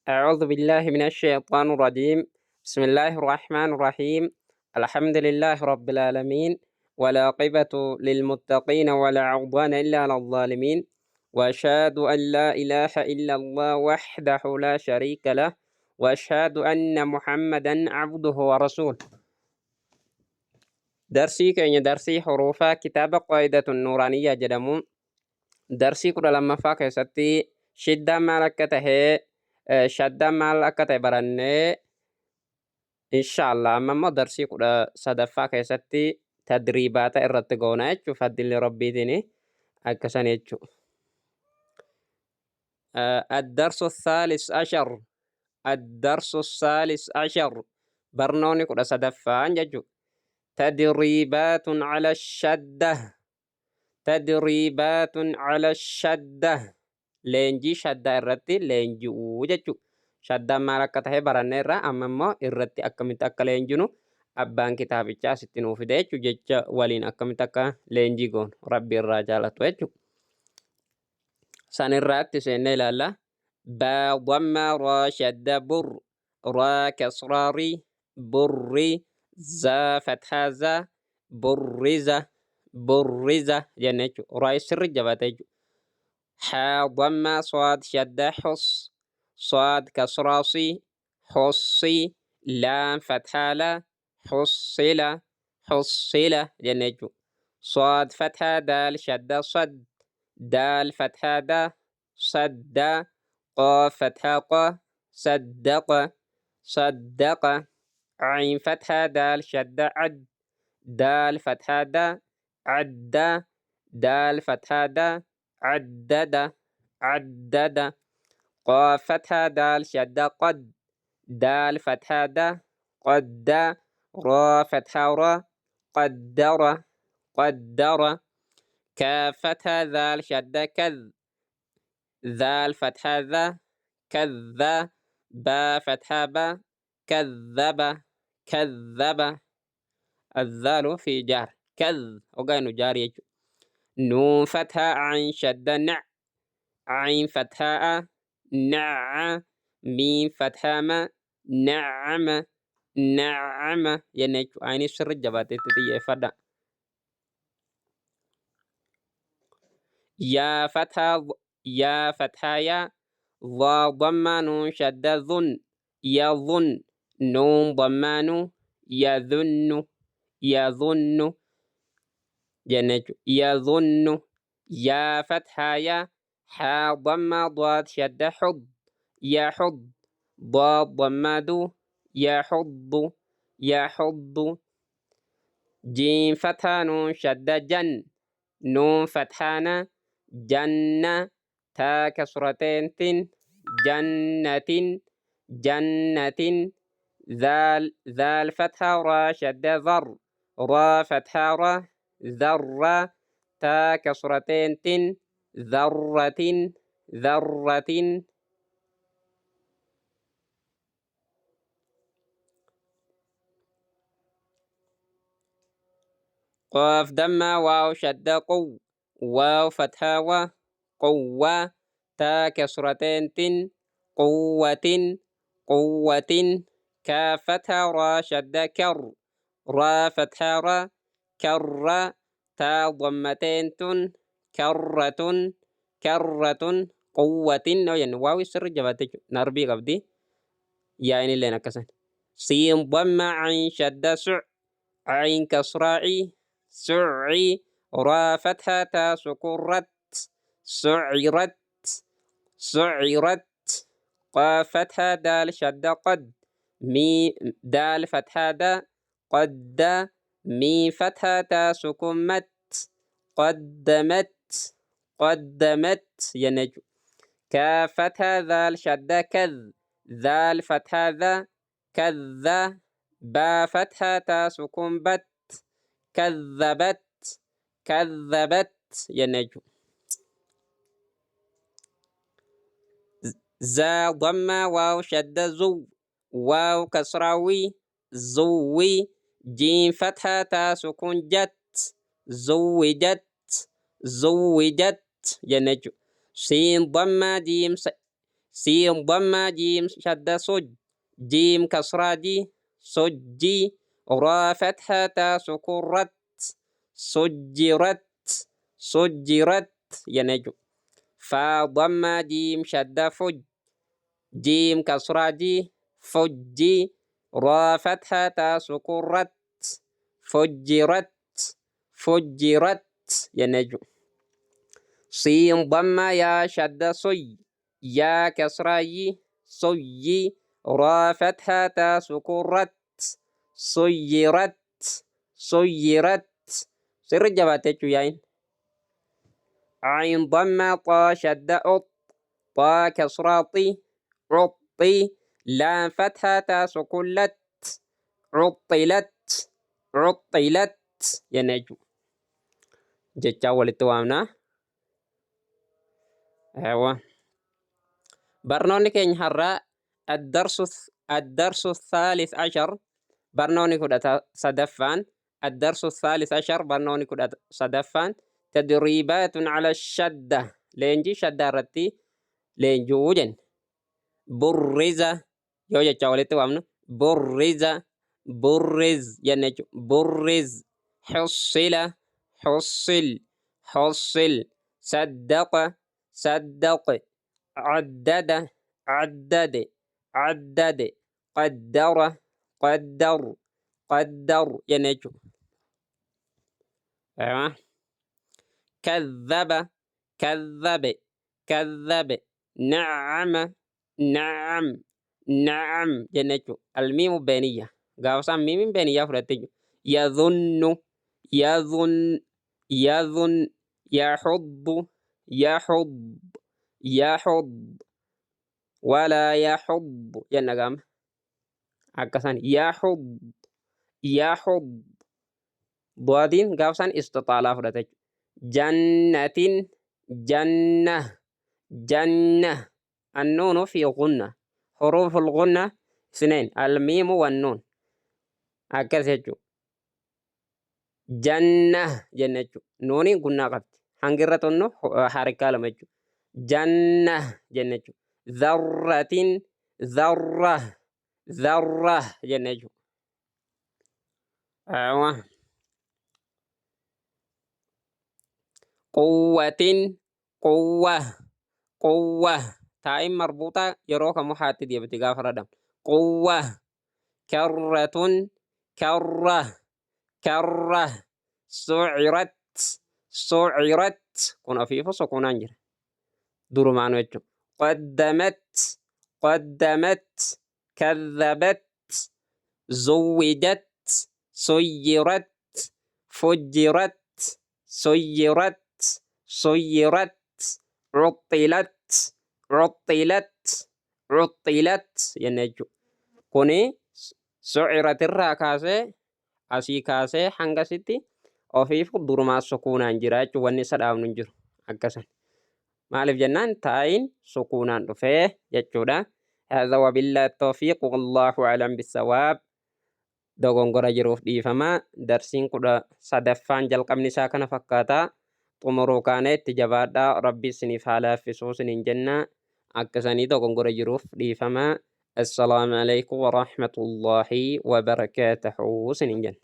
أعوذ بالله من الشيطان الرجيم. بسم الله الرحمن الرحيم. الحمد لله رب العالمين، والعاقبة للمتقين، ولا عدوان إلا على الظالمين، وأشهد أن لا إله إلا الله وحده لا شريك له، وأشهد أن محمدا عبده ورسوله. Darsii keenya darsii huruufaa kitaaba Qaayidatun Nuuraaniyyaa jedhamu darsii 12ffaa keessatti shiddaan maal akka tahe, shaddaan maal akka ta'e barannee, inshaallah amma immoo darsii 13ffaa keessatti tadriibaata irratti goona jechuu, faddilli rabbiitiin akkasan jechuu. الدرس الثالث عشر، الدرس الثالث عشر، barnoonni 13ffaan jechuu. تدريبات على الشدة، تدريبات على الشدة، leenjii shaddaa irratti leenji'uu jechuu. Shaddaan maal akka tahe baranneerra, amma immoo irratti akkamitti akka leenjinu abbaan kitaabichaa asitti nuu fide jechuu, jecha waliin akkamitti akka leenjii goonu rabbi irraa jaalatu jechuu. San irraatti seennee ilaalla. Baa damma, raa shadda, bur, raa kasraa, ri, burri, zaa fathaa, za, burriza, burriza jenne jechuudha. Raa sirri jabaate jechuudha. Haa damma, saad shadda, hus, saad kasraa, si, hussi, laam fathaa, la, hussila, hussila jenne jechuudha. Saad fathaa, daal shadda, sad, daal fathaa, da, sadda, qaaf fathaa, qa, saddaqa, saddaqa, ayn fathaa, daal shadda, ad, daal fathaa, da, adda, daal fathaa, da, addada, addada, qaaf fathaa, daal shadda, qad, daal fathaa, da, qadda, raa fathaa, ra, qaddara, qaddara, kaaf fathaa, daal shadda, kadh, daal fathaa, dha, kadha, baa fathaa, ba, kadhaba, kadhaba. الذال في جار كذ وقالوا جار يجو. نون فتحة، عين شدة، نع، عين فتحة، نع، ميم فتحة، ما، نعم، نعم يعني عين السر جبات فدا. يا فتحة، يا فتحة، يا، ظا ضمة، نون شدة، ظن، يظن، نون ضمان، يظن، يظن جنة يظن. يا فتحة، يا، حا ضمة، ضاد شدة، حض، يحض، ضاد ضمة، دو، يحض، يحض. جيم فتحة، نون شدة، جن، نون فتحة، جنة، تا كسرتين، تن، جنة، جنة. ذال، ذال فتحة، را شدة، ذر، را فتحة، را، ذرة، تا كسرتين، تن، ذرة، ذرة. قاف ضمة، واو شدة، قو، واو فتحة، و، قوة، تا كسرتين، تن، قوة، قوة. كاف فتحة، را شدة، كر، را فتحة، را، كر، تا ضمتين، تن، كرة، كرة. قوة يعني واو السر جبات نربي قبدي يعني اللي نكسن. سين ضمة، عين شدة، سع، عين كسرة، عي، سعي، را فتحة، تا سكون، رت، سعرت، سعرت. قاف فتحة، دال شدة، قد، مي دال فتحة، دا، قد، مي فتحة، تا سكون، مت، قدمت، قدمت ينجو. كاف فتحة، ذال شدة، كذ، ذال فتحة، ذا، كذا، با فتحة، تا سكون، بت، كذبت، كذبت ينجو. زا ضمة، واو شدة، زو، واو كسراوي، زوي، جيم فتحة، تا سكون، جت، زوجت، زوجت ينجو. سين ضمة، جيم Siin dammaa jiim shadda suj jiim kasraa ji sujji raa fatha taa sukuun rat sujjirat sujjirat jenna jechuudha. Faa dammaa jiim shadda fuj jiim kasraa ji fujji raa fatha taa sukuun rat fujjirat fujjirat jenna jechuudha. Siin dammaa yaa shadda suy yaa kasraa yi suyyi raa fatha taa sukuun rat suyyirat suyyirat sirri jabaatte jechuun yaa'iin. Ayin dammaa xaa shadda ux xaa kasraa xi cuxxi laam fatha taa sukuun lat cuxxilat cuxxilat jenna jechuudha. Jechaa walitti waamna. Ewa. Barnoonni keenya har'aa addarsu thaalis ashar barnoonni 13ffaan addarsu thaalis ashar barnoonni 13ffaan tadriibaatun ala shadda leenjii shaddaa irratti leenji'uu jenne. Burriza yoo jechaa walitti waamnu burriza burriz jenna jechuudha. Burriz xussila xussil xussil saddaqa saddaq caddada caddade caddade qaddara qaddar qaddar jenna jechuudha. Aywa. Kadhaba kadhabe kadhabe na'ama na'am na'am jenna jechuudha. Almiimu beeniyya. Gaafa isaan miimiin beeniyyaa fudhatte jechuudha. Yadhunnu yadhun yadhun yaxuddu yaxudd yaxudd walaa yaxudd jenna gaama. Akkasaan yaxudd yaxudd Du'aatiin gaafa isaan istixaalaa fudhate jechuudha. Jannatin janna janna annuunu fi gunna huruuful gunna isneen almiimu wannuun akkas jechuudha. Janna jenna jechuudha. Nuuniin gunnaa qabdi. Hangi irra xunnu harikaa lama jechuudha. Janna jenna jechuudha. Dharratin dharra dharra jenna jechuudha. Aywa. Quwwatin quwwa quwwa taa'in marbuuxaa yeroo kamuu haatti deebiti gaafa radhamu. Quwwa karratun karra karra sucirat sucirat kun ofiifu sukuunaan jira durumaanu jechuudha. Qaddamat qaddamat kadhabat zuwwijat suyyirat fujjirat suyyirat suyyirat cuxxilat cuxxilat cuxxilat jenna jechuudha. Kuni sucirat irraa kaasee asii kaasee hangasitti ofiif durumaa sukuunaan jira jechuudha. Wanni isa dhaabnu hin jiru akkasan. Maaliif jennaan taa'iin sukuunaan dhufee jechuudha. Haadha wabillaa tawfiiq wallaahu alam bisawaab. Dogongora jiruuf dhiifama. Darsiin 13ffaan jalqabni isaa kana fakkaata. Xumuruu kaane itti jabaadhaa. Rabbi isiniif haa laaffisuu isiniin jenna. Akkasanii dogongora jiruuf dhiifama. Assalaamu alaikum warahmatullaahi wabarakaatuhu isiniin jenna.